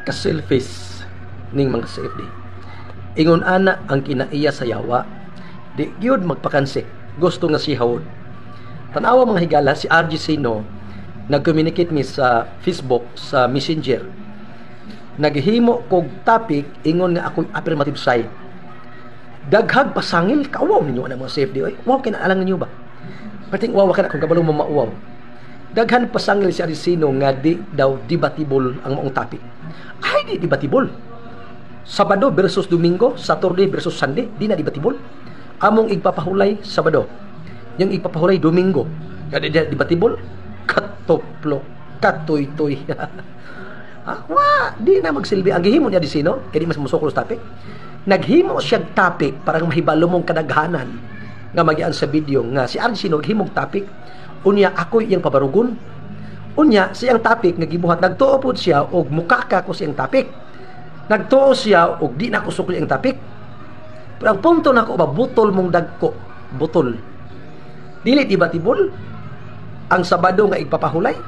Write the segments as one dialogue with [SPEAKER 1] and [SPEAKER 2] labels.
[SPEAKER 1] Ka-selfish ning mga CFD. Ingon ana ang kinaiya sa yawa. Di gyud magpakansi. Gusto nga sihawod. Tanawa, mga higala, si RG Sino nag-communicate mi sa Facebook, sa Messenger. Naghimo kog topic, ingon nga ako'y affirmative side. Daghag pasangil, kauwaw ninyo ang mga CFD. Oy, wow kay alang ninyo ba? Perting uwaw ka na kung kabalo mo mauwaw. Daghan pasangil si RG Sino nga di daw debatable ang maong topic. Ay, di debatable. Sabado versus Domingo, Saturday versus Sunday, di na debatable. Among igpapahulay Sabado. Yung igpapahulay Domingo. Kaya di debatable. Katoplo, katoy-toy. Ah, wa, di na magsilbi. Ang gihimo niya di sino, kaya di mas musukol sa topic. Naghimo siya topic parang mahibalo mong kadaghanan nga magian sa video nga si RG Sino naghimog topic, unya ako iyang pabarugon. Unya siyang topic nga gibuhat, nagtuo pod siya og mukaka ko siyang topic. Nagtuo siya og di na ko sukli ang topic. Pero ang punto nako ba, butol mong dagko, butol. Dili debatable ang Sabado nga igpapahulay.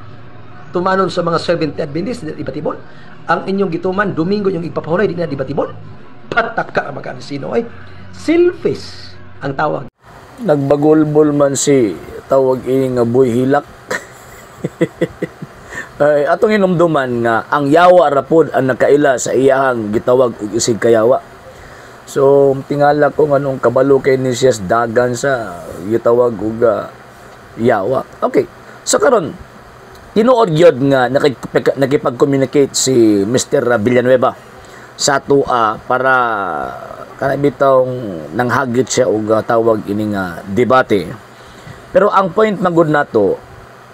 [SPEAKER 1] Tumanon sa mga Seventh Adventist, di debatable. Ang inyong gituman, Domingo yung igpapahulay, di na debatable. Pataka ang sino ay selfish ang tawag.
[SPEAKER 2] Nagbagulbol man si tawag ini nga Boy Hilak. Ay, atong hinumduman nga ang yawa ra pod ang nakaila sa iyahang gitawag og isig kayawa. So tingala ko nganong kabalo kay ni siya dagan sa gitawag og yawa. Okay. So karon, tinuod gyud nga nakipag-communicate si Mr. Villanueva sa atua para kana bitawng nanghagit siya og tawag ini nga debate. Pero ang point man gud nato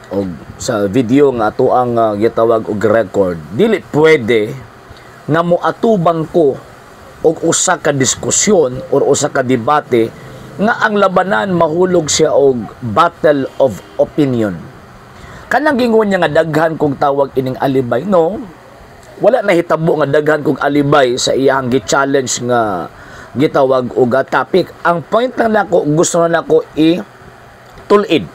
[SPEAKER 2] og sa video nga ato ang gitawag og record, dili pwede nga moatubang ko og usa ka diskusyon or usa ka debate nga ang labanan mahulog siya og battle of opinion. Kanang gingon niya nga daghan kong tawag ining alibay, no? Wala na hitabo nga daghan kong alibay sa iyang gi-challenge nga gitawag og topic. Ang point lang nako, gusto na nako i tulid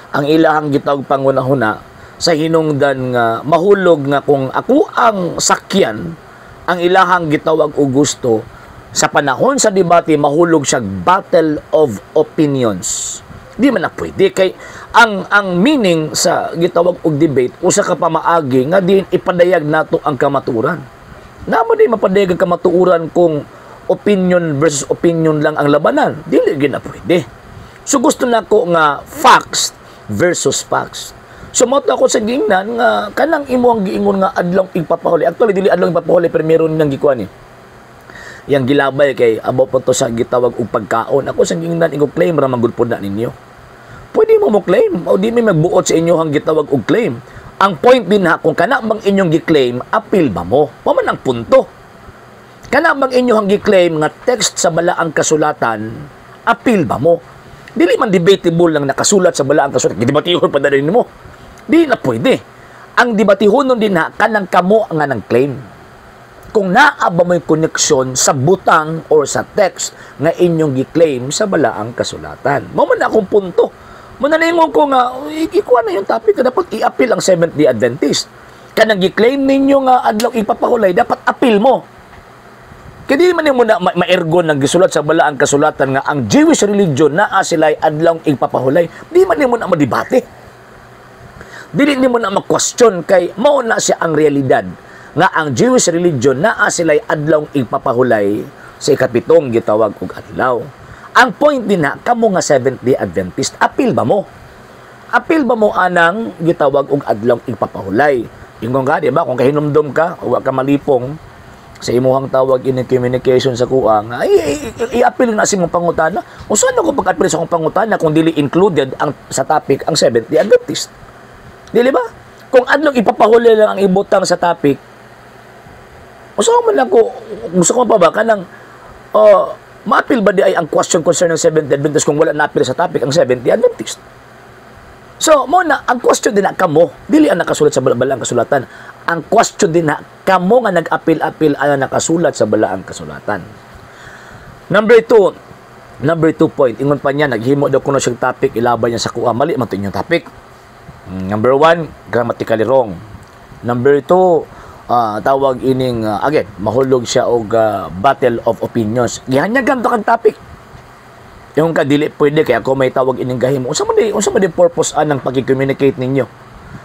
[SPEAKER 2] ang ilahang gitawag pangunahuna sa hinungdan nga mahulog nga kung ako ang sakyan ang ilahang gitawag og gusto sa panahon sa debate, mahulog siya battle of opinions. Di man na pwede kay ang meaning sa gitawag og debate, usa ka pamaagi nga din ipadayag nato ang kamatuoran. Namo di mapadayag ang kamatuoran kung opinion versus opinion lang ang labanan. Dili gyud na pwede. So gusto nako nga facts versus facts. So mo ako sa giingnan nga kanang imo ang giingon nga adlaw igpapahuli. Actually, dili adlaw igpapahuli, pero meron nang gikuan ni. Yang gilabay kay about pa to sa gitawag og pagkaon. Ako sa giingnan, ingo claim ra man gud pud na ninyo. Pwede mo mo claim o di may magbuot sa inyo ang gitawag og claim. Ang point din ha, kung kana bang inyong gi-claim, appeal ba mo? Wa man ang punto. Kana bang inyong gi-claim nga text sa balaang kasulatan, appeal ba mo? Dili man debatable lang nakasulat sa balaang kasulatan. Gidebatihon pa dali nimo. Di na pwede. Ang debatihon nun din ha, kanang kamo nga nang claim. Kung naa ba mo'y koneksyon sa butang or sa text nga inyong gi-claim sa balaang kasulatan. Mao man akong punto. Muna na ko nga, ikuha na yung topic, dapat i-appeal ang Seventh-day Adventist. Kanang gi-claim ninyo nga adlaw ipapahulay, dapat appeal mo. Kaya di man mo na maergon ng gisulat sa balaang kasulatan nga ang Jewish religion naa sila'y adlaw ipapahulay. Di man nimo na madebate. Dili nimo na ma-question kay mao na siya ang realidad nga ang Jewish religion naa sila'y adlaw ipapahulay sa ikapitong gitawag og adlaw. Ang point din na kamo nga Seventh Day Adventist, appeal ba mo? Appeal ba mo anang gitawag og adlaw ipapahulay? Ingon ka, di ba? Kung kahinumdom ka, wa ka malipong sa imuhang tawag in communication sa kuha nga i-appeal na sa imong pangutana. Unsa na ko pag-appeal sa akong pangutana kung dili included ang sa topic ang Seventh Day Adventist? Dili ba? Kung adlong ipapahuli lang ang ibutang sa topic, unsa man ako, gusto ko pa ba kanang ma-appeal ba di ay ang question concerning Seventh Day Adventist kung wala na-appeal sa topic ang Seventh Day Adventist? So, mo na, ang question din na kamo, dili ang nakasulat sa balaang kasulatan. Ang question din na kamo nga nag-appeal-appeal ang nakasulat sa balaang kasulatan. Number two point, ingon pa niya, naghimo daw kuno siyang topic, ilaban niya sa kuha, mali man to inyong topic. Number one, grammatically wrong. Number two, Tawag ining again, mahulog siya og battle of opinions. Gihanyagan to kag topic. Yung ka dili pwede kay ako may tawag ining gahimo. Unsa man di purpose anang pag-communicate ninyo?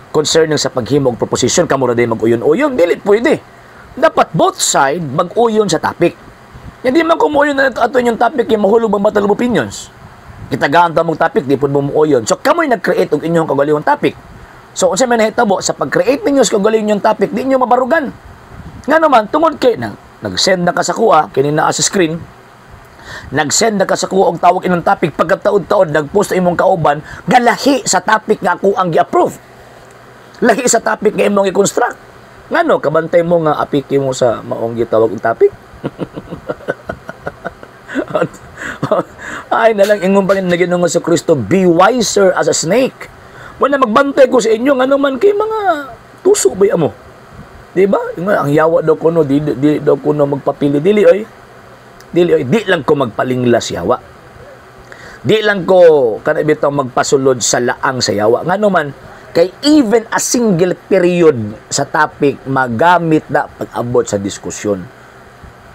[SPEAKER 2] Concerning sa paghimo og proposition, kamo ra day mag-uyon-uyon, dili pwede. Dapat both side mag-uyon sa topic. Hindi man kung muuyon na ato inyong topic kay mahulog bang battle of opinions. Gitagaan ta mong topic, di pud mo muuyon. So kamoy nag-create og inyong kaugalingong topic. So unsa may nahitabo sa pag-create ninyo sa kaugalingon inyong topic, di niyo mabarugan. Nga naman tungod kay nang nag-send na ka sa kuha, kini naa sa screen, nag-send na ka sa kuha og tawag inong topic, pagkataod-taod nag-post imong kauban galahi sa topic nga ako ang gi-approve. Lahi sa topic nga imong i-construct. Ngano kabantay mo nga apiki mo sa maong gitawag og topic? Ay na lang ingon pa rin na Ginoong sa Kristo, "Be wiser as a snake." Wala magbantay ko sa inyo ngano man kay mga tuso ba mo? Di ba? Ingon, ang yawa daw kuno di daw kuno magpapili, dili oy. Dili oy, di lang ko magpalinglas yawa. Di lang ko kana bitaw magpasulod sa laang sa yawa. Ngano man kay even a single period sa topic magamit na pag-abot sa diskusyon.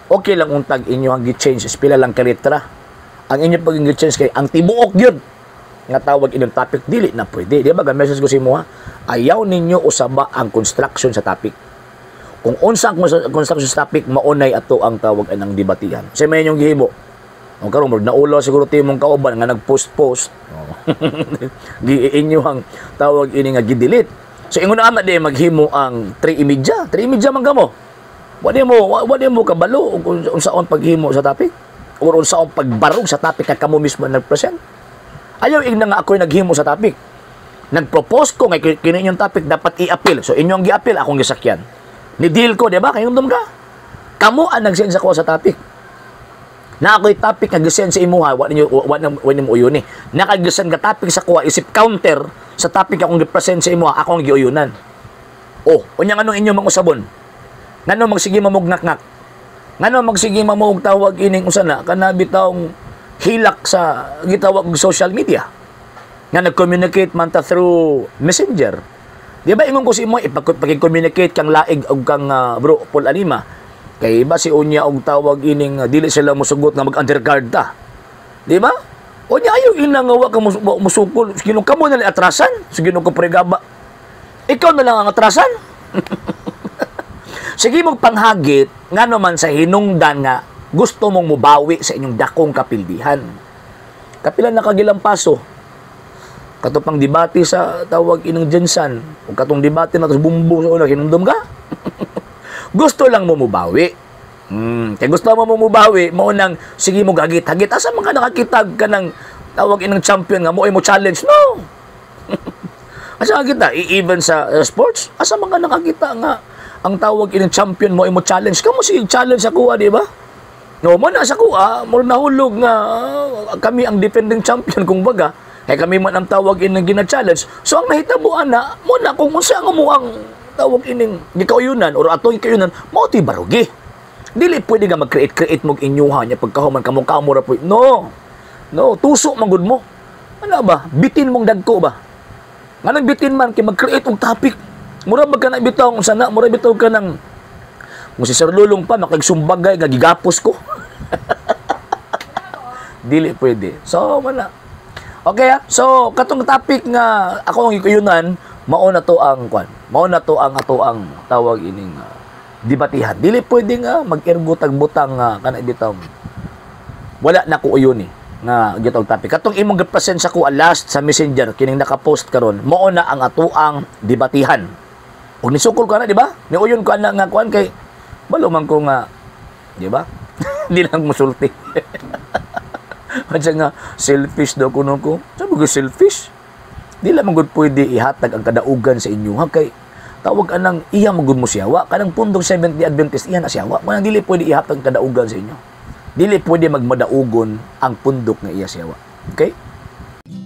[SPEAKER 2] Okay lang untag inyo ang gi-change pila lang ka letra. Ang inyo pag gi-change kay ang tibuok gyud nga tawag inyong topic, dili na pwede. Di ba ga message ko sa imo ha? Ayaw ninyo usaba ang construction sa topic. Kung unsa ang construction sa topic, maunay ato ang tawag anang debatihan. Sa may inyong gihimo. Ang karon murag naulaw siguro timong kauban nga nag-post-post. Oh. Gi inyo ang tawag ini nga gi-delete. So ingon na di maghimo ang 3 imedya. 3 imedya man kamo. Wa di mo kabalo kung unsaon paghimo sa topic or unsaon pagbarog sa topic nga kamo mismo ang nag-present. Ayaw igna nga ako'y naghimo sa topic. Nag-propose ko nga kini inyong topic dapat i-appeal. So inyong gi-appeal, akong gisakyan. Ni deal ko, di ba? Kayong ka. Kamo ang nag-send sa ko sa topic. Na ako'y topic nga gisend sa imuha, wa ninyo wa nimo uyon ni. Nakagisend ka topic sa kuha isip counter sa topic akong gi-present sa imuha, akong giuyunan. Oh, unya nganong inyo mang usabon? Ngano magsige mamugngak-ngak? Ngano magsige mamug tawag ining usa na kana bitawng hilak sa gitawag og social media? Nga nag-communicate man ta through Messenger. Di ba ingon ko sa imo ipag-communicate kang laig og kang bro Paul Alima. Kay iba si unya og tawag ining dili sila mosugot nga mag-underguard ta. Di ba? Unya ayo ina nga wa ka musukol. Sige kamo na lang atrasan. Sige ko pregaba. Ikaw na lang ang atrasan. Sige mong panghagit ngano man sa hinungdan nga gusto mong mubawi sa inyong dakong kapildihan. Kapila na kagilang paso. Kato pang debate sa tawag inong GenSan o katong debate na to sa bumbo sa una, hinumdum ka? Gusto lang mo mubawi. Kaya gusto mo mubawi, mo nang sige mo gagit-hagit. Asa man ka nakakitag ka ng tawag inang champion nga mo ay mo challenge? No. Asa ka kita? Even sa sports, asa man ka nakakita nga ang tawag inang champion mo ay mo challenge? Kamo sige challenge sa kuha, di ba? No, mo na sa kuha, mo nahulog nga kami ang defending champion kung baga. Kaya kami man ang tawag inang gina-challenge. So ang nahitabo ana, mo na kung unsa nga mo ang tawag ining gikauyunan or atong gikauyunan, mao ti barugi. Dili pwede nga mag-create-create mog inyuha niya pagkahuman kamo kamo ra pwede. No. No, tuso man gud mo. Ano ba? Bitin mong dagko ba? Nganong bitin man kay mag-create og topic. Mura ba ka na bitaw unsa na, mura bitaw ka ng kung si Sir Lulong pa makigsumbagay nga gigapos ko. Dili pwede. So wala. Okay ah. So katong topic nga ako ang gikuyunan, mao na to ang kwan. Mao na to ang ato ang tawag ining debatihan. Dili pwede nga mag-ergo tag butang nga kana bitaw. Wala na ko uyon eh nga gitawag topic. Katong imong gipresent sa ko last sa Messenger kining naka-post karon, mao na ang atuang debatihan. Ug nisukol ka na, di ba? Niuyon ka na nga kuan kay balo man ko nga, di ba? Di lang musulti. Madya nga selfish daw kuno ko. Sabi ko selfish. Di lang man gud pwede ihatag ang kadaugan sa inyo ha kay tawag anang iya man gud mo siyawa kanang pundok Seventh Day Adventist iya na siyawa. Manang dili pwede ihatag ang kadaugan sa inyo. Dili pwede magmadaugon ang pundok nga iya siyawa. Okay?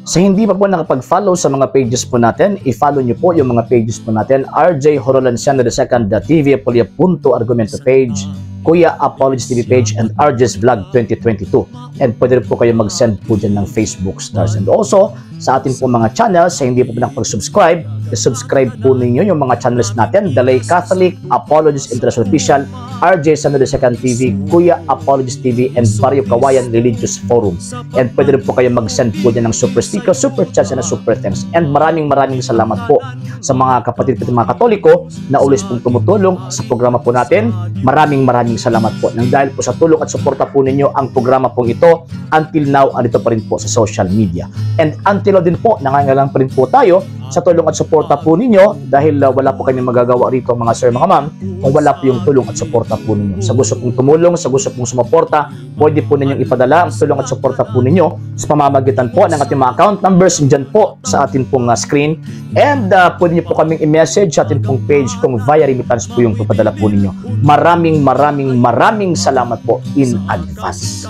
[SPEAKER 3] Sa hindi pa po nakapag-follow sa mga pages po natin, i-follow niyo po yung mga pages po natin. RJ Horolanciano II, The TV Apolia Punto Argumento page, Kuya Apologies TV page, and RJ's Vlog 2022. And pwede rin po kayo mag-send po dyan ng Facebook stars. And also, sa atin po mga channels, sa hindi po nakapag-subscribe, I-subscribe po ninyo yung mga channels natin, The Lay Catholic, Apologist International Official, RJ San Second TV, Kuya Apologist TV, and Barrio Kawayan Religious Forum. And pwede rin po kayo mag-send po dyan ng super sticker, super chats, and super thanks. And maraming maraming salamat po sa mga kapatid ko, mga Katoliko na always pong tumutulong sa programa po natin. Maraming maraming salamat po. Nang dahil po sa tulong at suporta po ninyo, ang programa pong ito until now andito pa rin po sa social media. And until now din po, nangangailangan pa rin po tayo sa tulong at suporta po ninyo dahil wala po kami magagawa rito, mga sir, mga ma'am, kung wala po yung tulong at suporta po ninyo. Sa gusto pong tumulong, sa gusto pong sumuporta, pwede po ninyong ipadala ang tulong at suporta po ninyo sa pamamagitan po ng ating mga account numbers dyan po sa atin pong screen. And pwede niyo po kaming i-message sa atin pong page kung via remittance po yung papadala po ninyo. Maraming maraming maraming salamat po in advance.